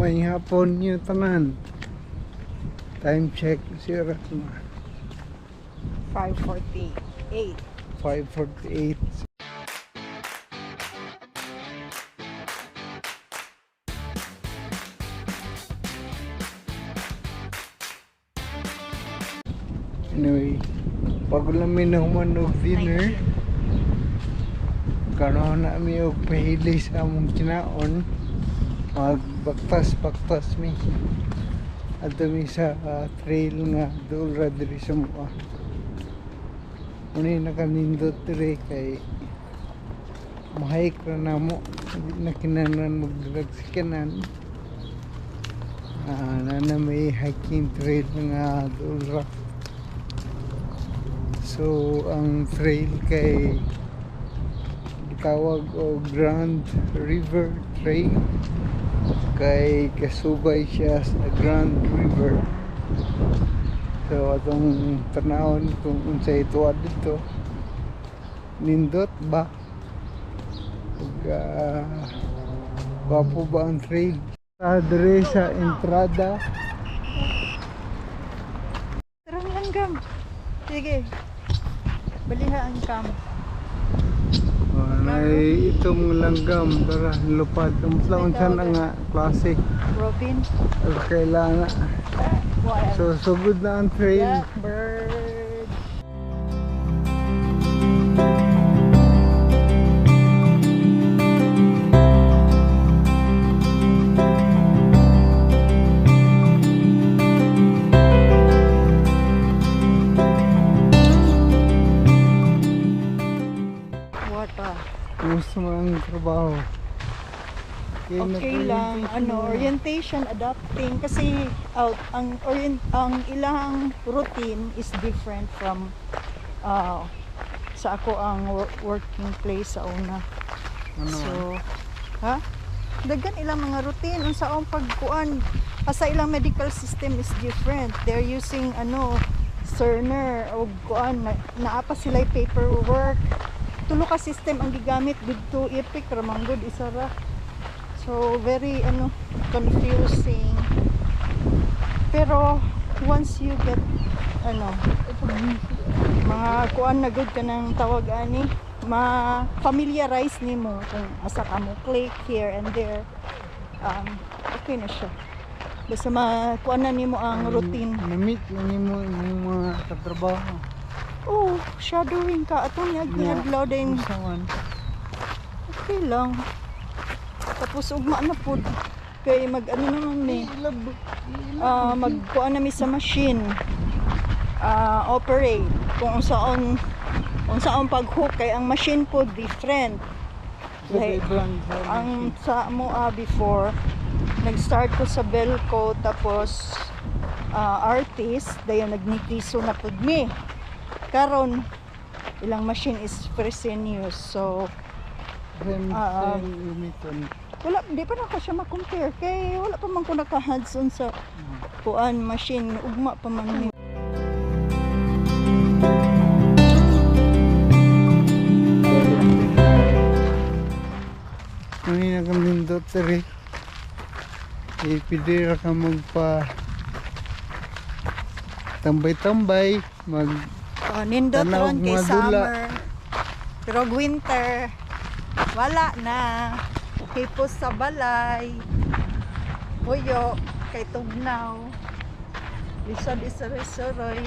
May hapon niyo tanan. Time check si oras na. 5:48. 5:48. Anyway, bago lang mi nahuman og dinner, karon na mi og pahili sa among kinaon. Magbaktas-baktas mi. Adto mi sa trail nga duol ra diri sa mua. Muna nakanindot diri kay mahike ra namo. Hindi na kinahanglan magdrag sa kanan. Na may hiking trail nga duol ra. So ang trail kay gitawag og Grand River Trail kay kasubay siya sa Grand River. So atong tanawon kung unsay tuwa dito. Nindot ba? Ug gwapo ba ang trail? Diri sa entrada. Tara na, langgam. Sige. Baliha ang cam. Oh, nay itong langgam, tara lupad. Unsa unsa na nga klase? Robin. Kailangan. Wild. So sugod na ang trail. Blackbird. What ah? Kumusta mo ang trabaho? Okay lang, Nag-orientation ano, na. Orientation, adapting kasi out ang orient ang ilang routine is different from sa ako ang working place sa una. Ano? So, ha? Daghan ilang mga routine unsa ang pagkuan asa ilang medical system is different. They're using ano, Cerner o kuan na, naa pa sila paperwork. Tulo ka system ang gigamit didto, Epic ra man gud isa ra. So very ano, confusing. Pero once you get ano, mga kuan na gud kanang tawag ani, ma-familiarize nimo kung asa ka mo click here and there. Okay na siya. Basta ma kuan na nimo ang routine. Na-meet na nimo imong mga katrabaho? Oh, shadowing ka atong adlaw din. Unsa man? Okay lang. Tapos ugma na pud kay mag ano naman ni. Ilab. Magkuan na mi sa machine. Operate kung unsaon unsaon pag-hook kay ang machine po different. Like, Ang sa mo before, nag-start ko sa Belco, tapos artist, dayon nagnikiso na pud mi. Karon ilang machine is Fresenius. So gamiton. Wala, di pa na ko siya ma-compare kay wala pa man ko naka hands on sa kuan machine, ugma pa man ni. Ngayon na kanindot diri. Eh, pwede ra ka magpa tambay-tambay, mag Oh, nindot Tanaw ron kay mga dula. summer. Pero winter, wala na. Hipos sa balay. Puyo, kay tugnaw. Lisod isuroy-suroy.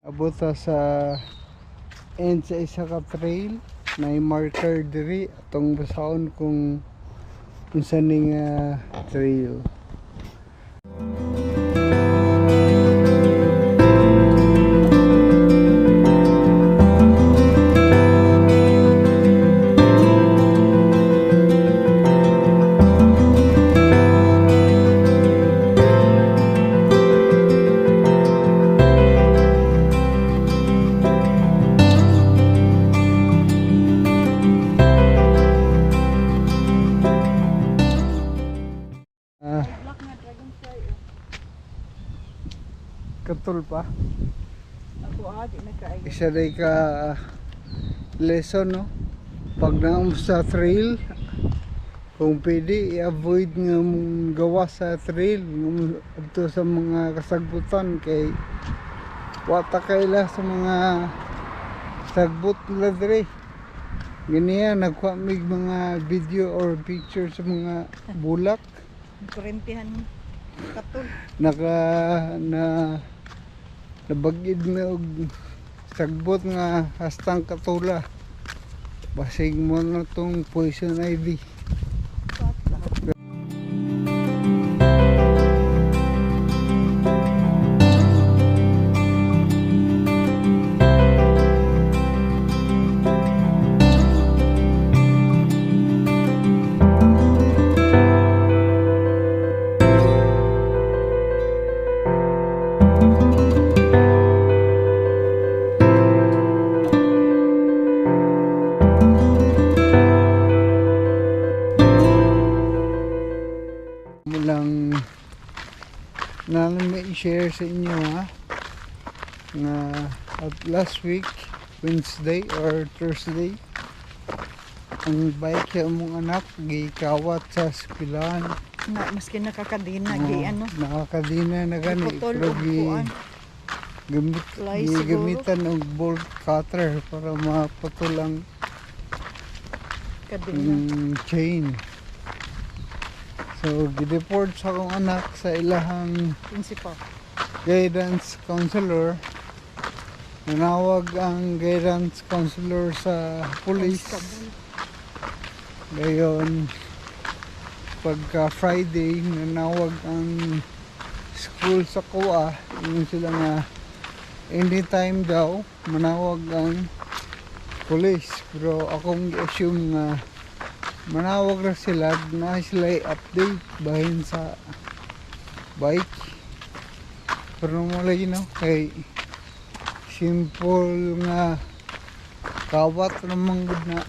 Abot ta sa end sa isa ka trail na marker diri, atong basahon kung unsa ning trail. katol pa. Ako di na kaayo. Isa day ka lesson, no? Pag naa mo sa trail, kung pwede, i-avoid nga mong gawa sa trail, nga mo adto sa mga kasagbutan kay wata kaila sa mga sagbot nila dire. Ganiya, nagkuha mig mga video or picture sa mga bulak. Kurentihan katol. Naka na nabagid mi og sagbot nga hastang katula. Basig mo na tong poison ivy. Mo lang na may share sa inyo, ha, nga at last week Wednesday or Thursday, ang bike sa among anak gikawat sa eskwelahan. Na maski nakakadina gi ano. Nakakadina na gani Giputol pero og gi kuan. gamit Fly siguro. gamitan og bolt cutter para maputol ang Kadina. Chain. So gi-report sa akong anak sa ilahang Principal. Guidance counselor. Nanawag ang guidance counselor sa police. Constable. Ngayon, pagka Friday, nanawag ang school sa kuha. Yun sila nga, anytime daw, manawag ang police. Pero akong assume nga, manawag ra sila, na sila update bahin sa bike. Pero mo lagi, no, kay simple nga kawat naman gud na,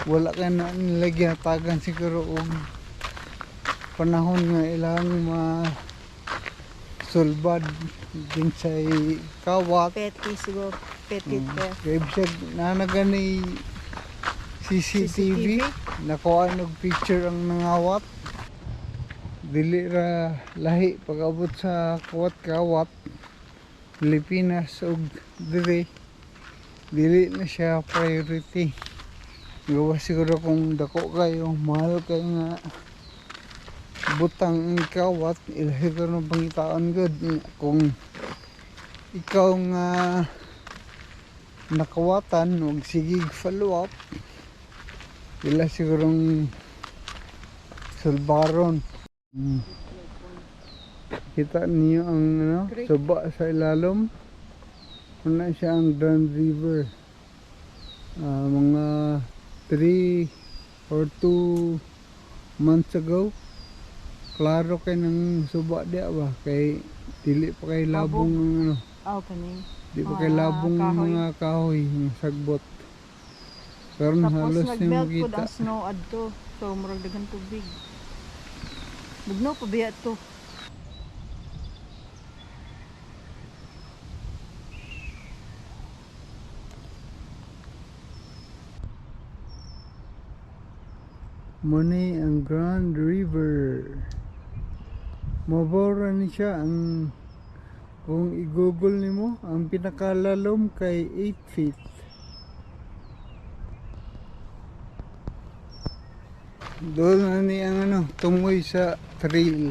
wala ka na nila gihatagan siguro og panahon nga ilang ma sulbad din sa kawat. Petty siguro. Petty theft. Kay bisag naa na gani CCTV, nakuha og picture ang nangawat. Dili ra lahi pag-abot sa kawat-kawat Pilipinas ug dire, dili na siya priority. Gawa siguro kung dako kayo, mahal kayo nga butang ang kawat, ilahi ko ng pangitaon gud. Kung ikaw nga nakawatan, wag sige follow up, ila sigurong sulbaron. Kita niyo ang ano, Creek. Suba sa ilalom. Una siya ang Grand River. Mga 3 or 2 months ago, klaro kay ng suba diya ba, kay dili pa kay labong ang ano, Ah, kani. di pa kay Mga labong ang kahoy. mga kahoy ng sagbot. Karon Tapos halos ni nag-melt pud makita. ang snow adto. So murag daghan tubig. Bugnaw pa biya to. Mao ni ang Grand River. Mabora ni siya ang kung i-google nimo, ang pinakalalom kay 8 feet. Doon na ni ang ano, tungoy sa trail.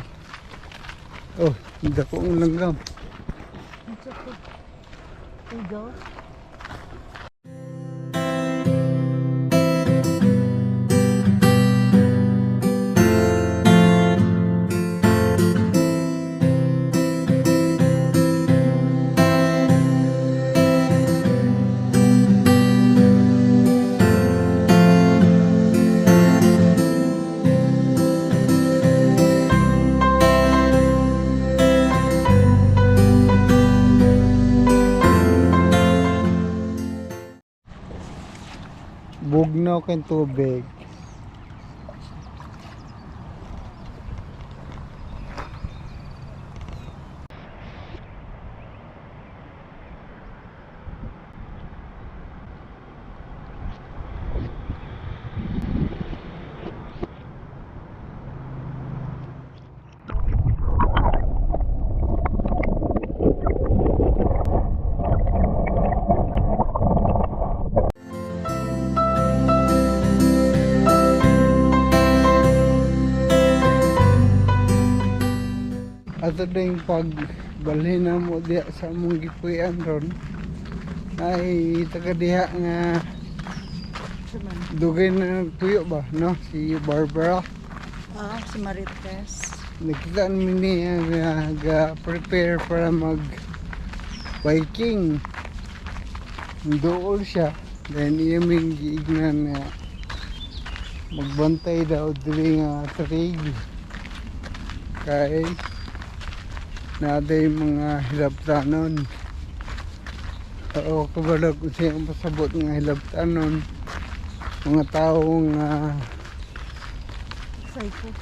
Oh, dako ang langgam. Unsa to? Eagle? Bugnaw kay tubig. Ato ding pag balhin na mo diha sa among gipuy-an ron ay taga diha nga Siya man. Dugay na nagpuyo ba, no? Si Barbara. Ah, si Marites. Nakita namin niya nga ga-prepare para mag biking. Dool siya. Then iya ming giignan nga magbantay daw diri nga trail. Kay naday mga hilabtanon. Oo, kabalo kung siya ang pasabot nga hilabtanon. Mga tao nga Psycho.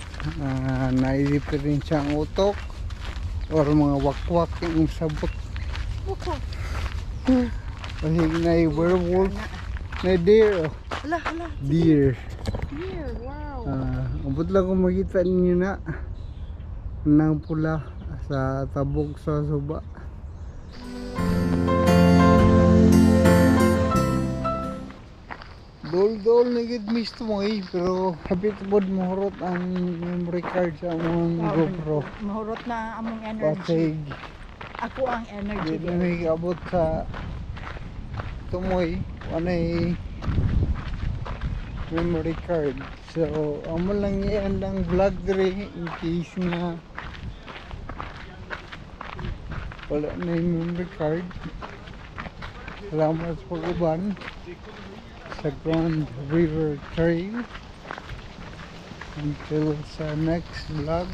Naireferensya ang utok or mga wakwak yung sabot. Buko. Kasi na werewolf na deer, oh. Hala, hala. Deer. Deer, wow. Ah, abot lang kung makita ninyo na ng pula sa tabok sa suba. Dol-dol na gid miss mo eh, pero hapit pod mahurot ang memory card sa among Wow, GoPro. Mahurot na ang among energy. Pasig, Ako ang energy. di na may abot sa tumoy, anay memory card. So, amo lang i-end ang vlog diri in case na wala na yung memory card. Salamat sa pag-uban sa Grand River Trail. Until sa next vlog.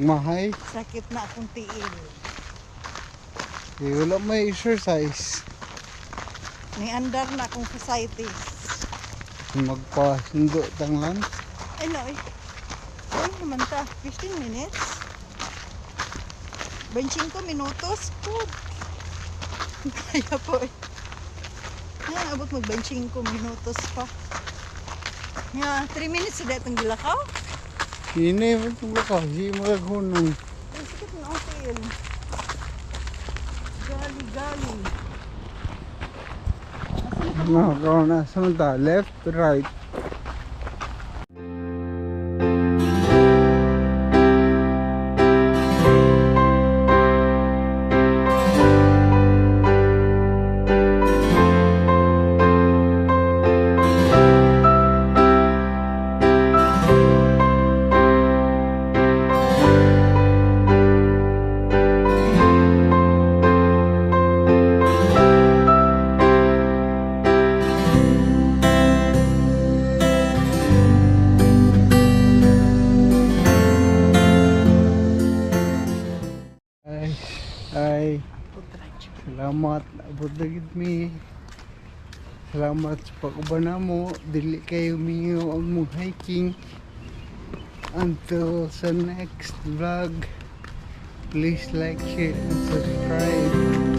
Mahay. Sakit na akong tiil. Eh, wala may exercise. Niandar na akong fasciitis. Magpasundo tang lang. Ay no eh. Ay naman ta. 15 minutes. 25 minutos. Good. Kaya po eh. Nga, abot mag 25 minutos pa. Nga, 3 minutes sa itong gilakaw. Hinay mo itong lakaw. Di magaghunong. Ay, sakit na akong tiil. Gali, gali. Asa na ka? No, na sa mata. Left, right. Ay, ay, Putradyo. Salamat. Abot na gid mi. Salamat sa pag-uban mo. Dili kayo mingaw ang mong hiking. Until sa next vlog. Please like, share, and subscribe.